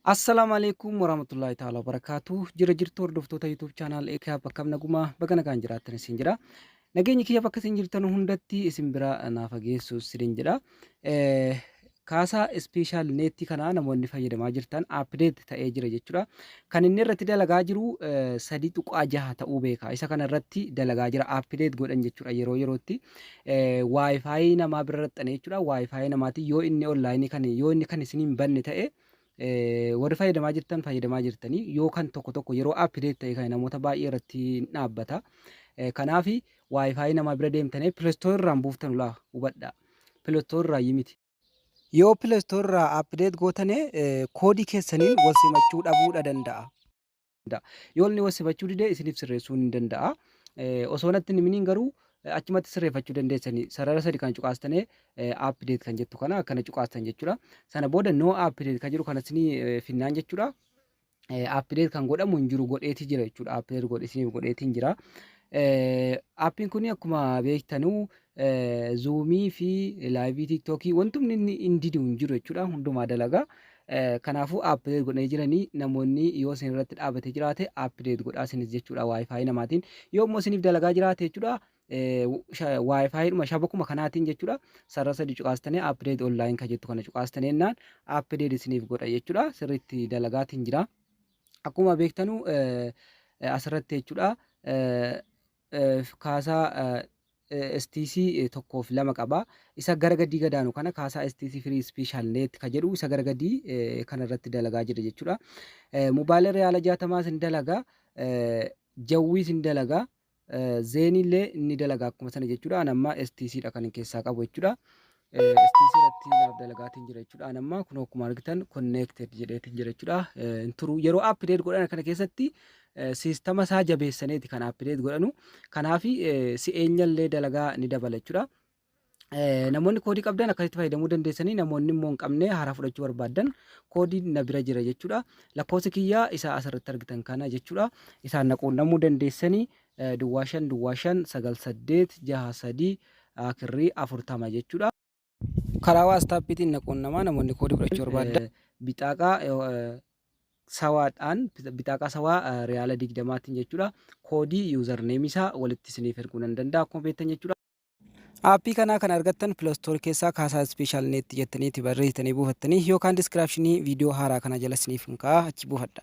Assalaamu alaikum warahmatullahi ta'ala wabarakaatu. Jira jirtu hordoftoota YouTube channel EKAP, akkam nagumaa? Baga nagaan jiraattan isin jira. Nageenyi kiyya bakka isin jirtan hundatti isin bira naaf geessu isin jedha. Kaasaa Special Net kana namoonni fayyadamaa jirtan update ta'ee jira jechuudha. Kan inni irratti dalagaa jiru 3.6 ta'uu beeka. Isa kana irratti dalagaa jira, update godhan jechuudha yeroo yerootti. Wi-Fi namaa bira raxxane jechuudha. Wi-Fi namaatiin yoo inni online kan yoo inni kan isin hin banne ta'e, warri fayyadamaa jirtan fayyadamaa jirtanii, yoo kan tokko tokko yeroo update ta'e kan namoota baay'ee irratti hin dhaabbata. Kanaaf Wi-Fi namaa bira deemtanii Play Store irraan buuftan ulaa hubadha. Play Store irraa miti. Yoo Play Store irraa update gootane koodii keessaniin wal simachuu dhabuudha danda'a. Yoo inni wal simachuu dide, isiniif sirreessuu ni danda'a. Osoo natti hin himiniin garuu achumatti sirreeffachuu dandeessanii, sarara sadi kan cuqaastanii update kan jettu kana akkana cuqaastan jechuudha. Sana booda no update kan jedhu kana isinii finnaan jechuudha. Update kan godhamu hin jiru godheeti jira jechuudha. Update godhe isiniif godheetiin jira. Appiin kun akkuma beektanuu Zoomii fi live TikTokii wantumni inni hin didu hin jiru jechuudha. Hundumaa dalagaa. Kanaafuu update godhanii jiranii, namoonni yoo isin irratti dhaabatee jiraate update godhaa isinis jechuudha Wi-Fi namaatiin. Yoo immoo isiniif dalagaa jiraate jechuudha, Wi-Fi dhuma shabakuma kanaatiin jechuudha. Sarara sadi cuqaastanii update online kan jettu kana cuqaastanii jennaan update isiniif godha jechuudha. Sirriitti dalagaatiin jira. Akkuma beektanu asirratti jechuudha, kaasaa STC tokkoof lama qaba. Isa gara gadii gadaanu kana kaasaa STC Free Special Net ka jedhu isa gara gadii kana irratti dalagaa jira jechuudha. Mobaayila riyaala 60 sin dalagaa, Jawwii sin dalagaa, Zeenillee ni dalagaa akkuma sana jechuudha. An amma STC dha kan keessaa qabu jechuudha. STC irratti naaf dalagaatiin jira jechuudha. An amma kun akkuma argitan connected jedheetiin jira jechuudha. Hin turu, yeroo update godhan kana keessatti siistama isaa jabeessaneeti kan update godhanu. Kanaaf si'eenyallee dalagaa ni dabala jechuudha. Namoonni koodii qabdan akkasitti fayyadamuu dandeessanii, namoonni immoo hin qabne, haaraa fudhachuu barbaaddan, koodiin na bira jira jechuudha. Lakkoofsi kiyyaa isa asirratti argitan kana jechuudha. Isaan na quunnamuu dandeessanii 05059863 kirrii 40 jechuudha. Karaa WhatsAppiitiin na quunnamaa namoonni koodii fudhachuu barbaadan. Bixaaqaa sawaadhaan, bixaaqaa sawaa riyaala 20n jechuudha. Koodii username isaa walitti isiniif erguu nan danda'a akkuma beektan jechuudha. Aappii kanaa kan argattan Play Store keessaa Kaasaa Special Net jettaniiti barreessitanii buufattanii, yookaan description viidiyoo haaraa kana jala isiniif hin kaa'a, achi buufadha.